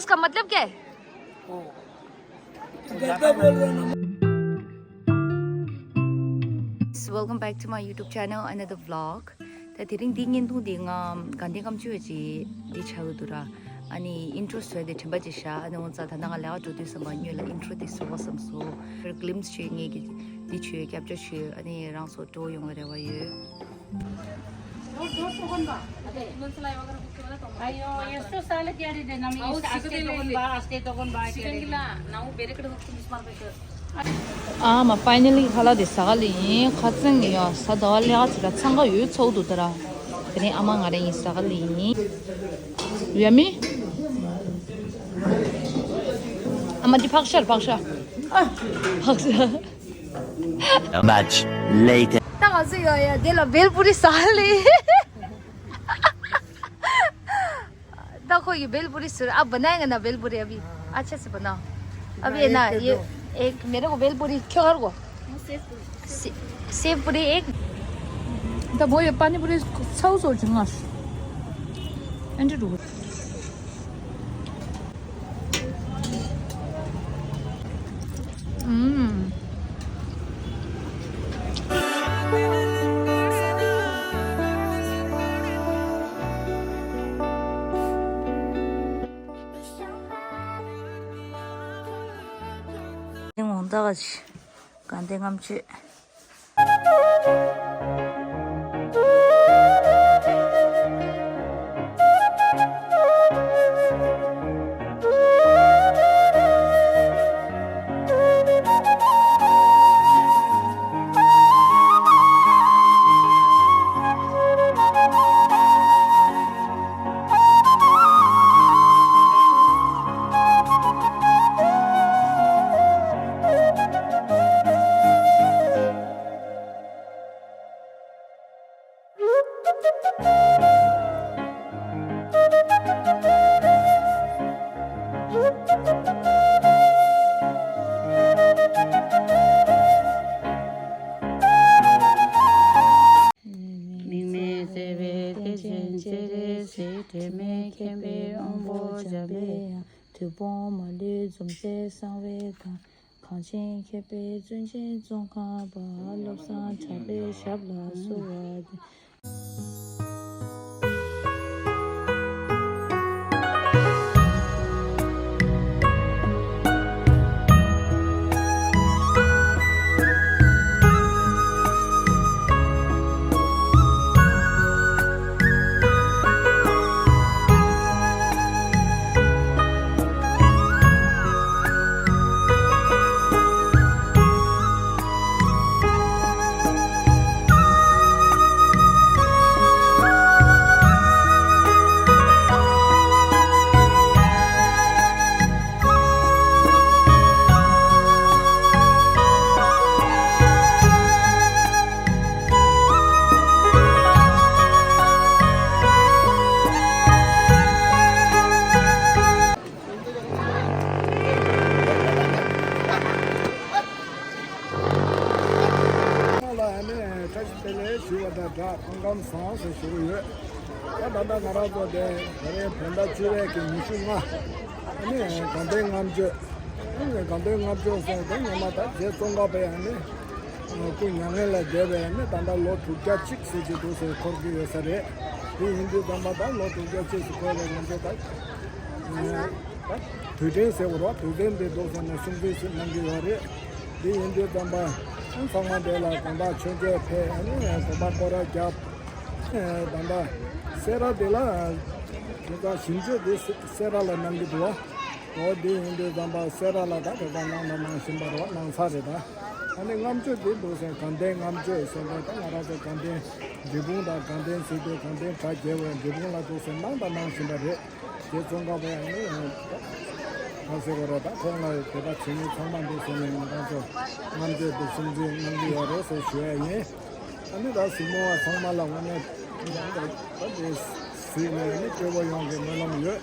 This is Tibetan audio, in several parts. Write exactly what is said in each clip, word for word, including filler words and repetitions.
इसका मतलब क्या है? गलत बोल रहे हैं ना। Welcome back to my YouTube channel, another vlog. ད་དེ་རིང་འདི་བརྙན་ཐུང་འདི་ང་དགའ་ལྡན་ལྔ་མཆོད་ཅིག་འདི་ཆགས་ཀྱི་འདུག་ར། ཨ་ནི་ཨིན་ཊྲོ་བཟོས་ཏེ་དྲན་པ་ཅིག་བཞག་ཨ་ནི་འོང་ཙང་ད་ལྟ་ང་ལས་ཀ་འགྲོ་དུས་ཙམ་པ་སྔོན་ལ་ཨིན་ཊྲོ་འདི་བཟོ་དགོས་བསམ་སོང་། ཀི་ལིམ་སི་བྱོས་ངེད་ཀྱི་འདི་བྱོས་ཀེབ་ཅར་བྱོས་ཨ་ནི་རང་ཚོ་འགྲོ་ཡོང་བའི་རེ་བ་ཡོད། अयो, यस्तो साह्रो क्यारी देन अस्ते त कोन बा, अस्ते त कोन बा क्यारी देन। ཨ་མ་ཕའི་ནལ་ལི་ཁ་ལག་དེ་ཟ་ག་ལ་ཡིན། ཁ་ཚང་གི་ཡང་ཟ་ཟླ་བ་ལེགས་ཚིག་ལ་འཚང་ཁ་ཡོད་ཚོགས་འདུག་ད་ར། དེ་རིང་ཨ་མ་ང་རེ་ཡིན་ཟ་ག་ལ་ཡིན། ཡ་མི། ཨ་མ་འདི་ཕག་ཤར་ཕག་ཤར། ཨ། ཕག་ཤར། Much later. ད་ང་ཚོ་ཡོད་ཡ་དེ་ལ་བེལ་པུ་རི་ཟ་ལེ། ད་ཁོ་ཡི་བེལ་པུ་རི་ཟུར་ཨ་བ་ན་ཡ་ན་བེལ་པུ་རི་ཨ་བི་ཨ་ཆ་སི་བ་ན་ཨ་བི་ན་ཡེ་ཨེག་མེ་རེ་གོ་བེལ་པུ་རི་ཁྱོ་ཧར་གོ། सेव पूरी एक। ད་བོ་ཡ་པ་ནི་པུ་རི་ཚའུ་སོར་ཅིང་ང་ཨན་ཏི་རུ། ངོ་ད་ག་ཅི་གང་དེ་ངམ་ཆེ། དམིགས་མེད་བརྩེ་བའི་གཏེར་ཆེན་སྤྱན་རས་གཟིགས། དྲི་མེད་མཁྱེན་པའི་དབང་པོ་འཇམ་པའི་དབྱངས། དུས་འཁོར་མ་ལུས་འཛུམ་ཟེར་གསང་བའི་སྒང་། གངས་ཅན་མཁས་པའི་བརྩོན་ཆེན་ཙོང་ཁ་པ། བློ་བཟང་གྲགས་པའི་ཞབས་ལ་གསོལ་བ་འདེབས། ལ་ཨ་ནི་བཀྲ་ཤིས་བདེ་ལེགས་ཞུ་བ་དང་སྦྲགས་སྐུ་ཁམས་བཟང་ཟེར་ཞུ་གི་ཡོད། ད་ད་ལྟ་ང་རང་ཚོ་དེ་ད་རེས་བོད་ཟླ་བཅུ་པའི་གི་ཉི་ཤུ་ལྔ། ཨ་ནི་དགའ་ལྡན་ལྔ་མཆོད། ཨ་ནི་དགའ་ལྡན་ལྔ་མཆོད་ཟེར་དེ་ངོ་མ་ད་རྗེ་ཙོང་ཁ་པའི་ཨ་ནི་སྐུ་མྱ་ངན་ལས་འདས་པའི་ཨ་ནི་ད་ལྟ་ལོ་དྲུག་བརྒྱ་གཅིག་ཟེར་གྱི་འདུག་ཟེར་འཁོར་གྱི་ཡོད་ས་རེད། དེ་ཡིན་དུས་ཙམ་པ་ད་ལོ་དྲུག་བརྒྱ་གཅིག་ཟེར་འཁོར་བའི་ང་ཚོ་ད། ད་དུས་དྲན་ཟེར་བ་རོ་དུས་དྲན་དེ་འདུག་ཟེར་ནས་སྲུང་བརྩི་ཞིག་གནང་གི་ཡོད་རེད། འདི་ཡིན་དུས་ཙམ་པ་ཚང་མ་དེ་ལ་དགོན་པ་མཆོད་མཇལ་ཕེབས་ཨ་ནི་དགོན་པ་སྐོར་ར་བརྒྱབ། ད་ལྟ་སེ་ར་དེ་ལ་དེ་ལྟར་ཞིང་སྤྱོད་དེ་སེ་ར་ལ་གནང་གི་འདུག་བ། འོ་འདི་ཡིན་དུས་ཙམ་པ་སེ་ར་ལ་ད་དེ་ལྟར་གནང་ན་གནང་བཞིན་པ་རེད་བ་གནང་ཚར་རེད་ད། ཨ་ནི་ལྔ་མཆོད་དེ་འདུག་ཟེར་དགའ་ལྡན་ལྔ་མཆོད་ཟེར་ནས་ད་ང་རང་ཚོ་དགའ་ལྡན་འབྲས་སྤུངས་དང་དགའ་ལྡན་ཟེར་དུས་དགའ་ལྡན་གྲ་རྒྱས་པའི་འབྲས་སྤུངས་ལ་འདུག་ཟེར་གནང་དང་གནང་བཞིན་པ་རེད། རྗེ་ཙོང་ཁ་པ་ཡང་ནི་ག་ཟེར་བ་རེད་ད་ཁོང་ལ་དད་པ་བྱེད་མཁན་ཚང་མ་འདུག་ཟེར་ནས་ང་རང་ཚོ་ལྔ་མཆོད་དེ་སྲུང་བརྩི་གནང་གི་ཡོད་རེད་ཟེར་ཞུ་ཡ་ཡིན། ཨ་ནི་ད་གཟིགས་མོ་བ་ཚང་མ་ལ་དངོས་གནས་ད་དེ་གཟིགས་ནས་ནི་སྤྲོ་པོ་ཡོང་གི་སྨོན་ལམ་ཡོད།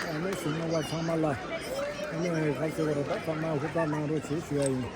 ཨ་ནི་གཟིགས་མོ་བ་ཚང་མ་ལ་ཨ་ནི་ག་ཟེར་བ་རེད་ད་ཚང་མ་ཧུར་ཐག་གནང་རོགས་བྱེད་ཞུ་ཡ་ཡིན།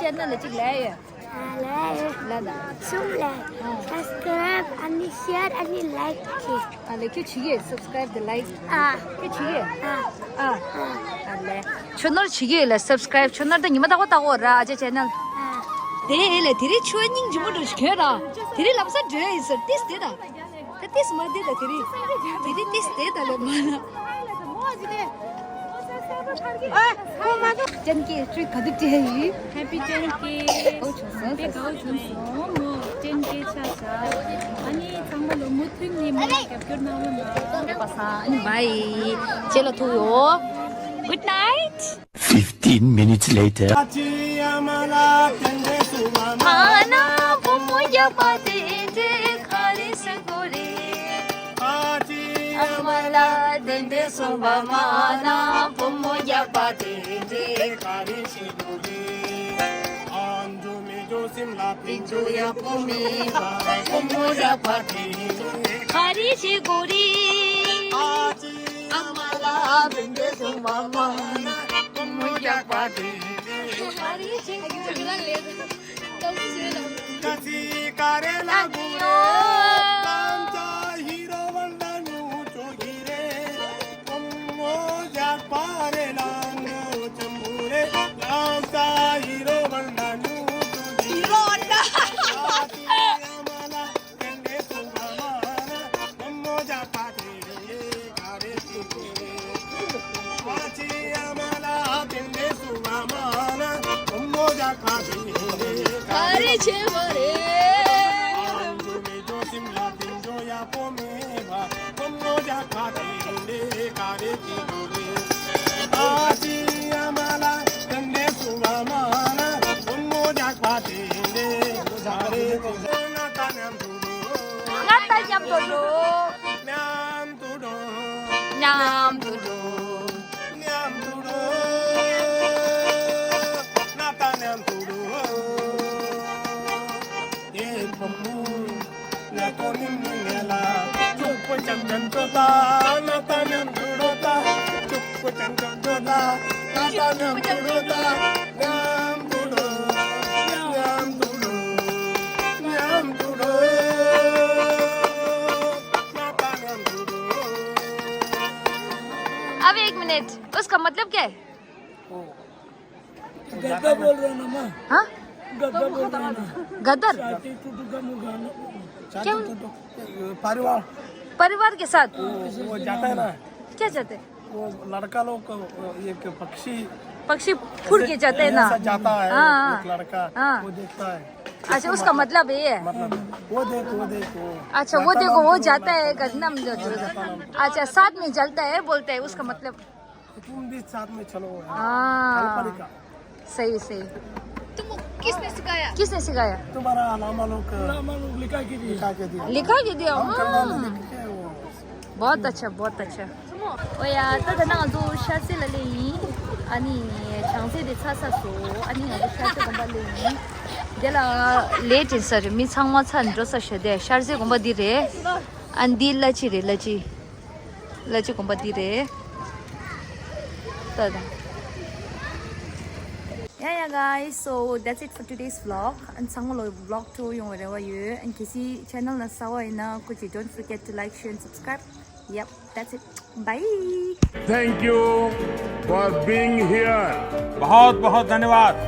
ཅེ་ནལ་ལ་གཅིག་ལས་ཡོད། ལས་ཡོད། ལ་ད། གསུམ་ལས། ཨ། སབ་སི་ཀ་རའིབ་ཨ་ནི་ཤེར་ཨ་ནི་ལའིཀ་བྱེད། ཨ་ལས་ཁྱོད་བྱེད་ཀྱི་སབ་སི་ཀ་རའིབ་དང་ལའིཀ་ཨ། ཁྱོད་བྱེད་ཀྱི། ཨ། ཨ། ཨ་ལས། ཁྱོད་ནོར་བྱེད་ཀྱི་ལ་སབ་སི་ཀ་རའིབ་ཁྱོད་ནོར་ད་ཉི་མ་ལྟ་གོ་ལྟ་གོ་ར་ཨ་ཅེ་ཅེ་ནལ། ཨ། དེ་ལས་དེ་རིང་ཆུ་སྙིང་རྗེ་མོ་འགྲོ་ཞིག་གྱོན་ར། དེ་རིང་ལམ་སང་འགྲོ་ཡིན་ཟེར་ཏིས་དེ་ད། ད་ཏིས་མ་དེ་ད་དེ་རིང་། དེ་རིང་ཏིས་དེ་ད་ལ་མ་ན། ཨ། ཁོ་མ་འགྲོ། ཅན་ཀེ་ཁྲུས་ག་དུས་སྤྲད་ཡིན། ཧེ་པི་ཅན་ཀེ། ཨོ་ཆོག་སོང་། དཔེ་དགའ་བོ་བྱུང་སོང་། མོ་ཅན་ཀེ་ཆ་ཆ། ཨ་ནི་ཚང་མ་ལོ་མུ་མཐུད་ནས་མོ་ལ་རྒྱབ་སྐྱོར་གནང་རོགས་གནང་། པ་སངས། ཨ་ནི་བྷའི། ཅེ་ལ་ཐུག་ཡོད། Good night. Fifteen minutes later. ང་ད་མཉམ་དུ་འགྲོ། མཉམ་དུ་འགྲོ། མཉམ་དུ་འགྲོ། མཉམ་དུ་འགྲོ། ང་ད་མཉམ་དུ་འགྲོ། ཨེ་བུ་མོ། अभी एक मिनट, उसका मतलब क्या है? गद्दा बोल रहा ना माँ। हाँ? गद्दा बोल रहा ना। गदर? चाची टुटू का मुँह गाना। क्या? चाची टुटू, परिवार। परिवार के साथ? वो, वो जाता है ना। क्या जाते हैं? वो लड़का लोग को, वो एक पक्षी पक्षी फुर के जाते हैं ना? ऐसा जाता है, हाँ, एक लड़का, हाँ। वो देखता है। अच्छा, उसका मतलब ये है? मतलब, वो देख, वो देख, वो अच्छा, वो जाता देखो, ना, वो जाता है, गंदम जो, जो, अच्छा, साथ में जलता है, बोलते हैं, उसका मतलब। तुम भी साथ में चलो यार। हाँ। काल्पनिक का। सही, सही। तुमको किसने सिखाया? किसने सिखाया? तुम्हारा लामा लोग, लामा लोग लिखा के दिया। लिखा के दिया। लिखा के दिया, हम करना हाँ। नहीं लिख के वो। बहुत अच्छा, बहुत अच्छा। ཨོ་ཡ། ད་ད་ནང་ང་ཚོ་ཤར་རྩེ་ལ་སླེབས་ཡིན། ཨ་ནི་བྱང་རྩེ་དེ་ཚར་ཚར་སོང་། ཨ་ནི་ང་ཚོ་ཤར་རྩེ་དགོན་པ་སླེབས་ཡིན། དེ་ལ་ལེ་ཊི་ཡིན་ས་རེད། མི་ཚང་མ་ཚར་འགྲོ་ས་ཞོ་དེ་ཤར་རྩེ་དགོན་པ་འདི་རེད། ཨ་འདི་གླ་ཅི་རེད། གླ་ཅི། གླ་ཅི་དགོན་པ་འདི་རེད། ད་ད། Yeah, yeah, guys, so that's it for today's vlog. And ཚང་མ་ལོ་vlog ཐུག་ཡོང་བའི་རེ་བ་ཡོད། And གལ་སྲིད་channel ནང་གསར་པ་ཡིན་ན་ཀུ་ཅི། don't forget to like, share and subscribe. Yep, that's it. Bye. Thank you for being here. बहुत बहुत धन्यवाद।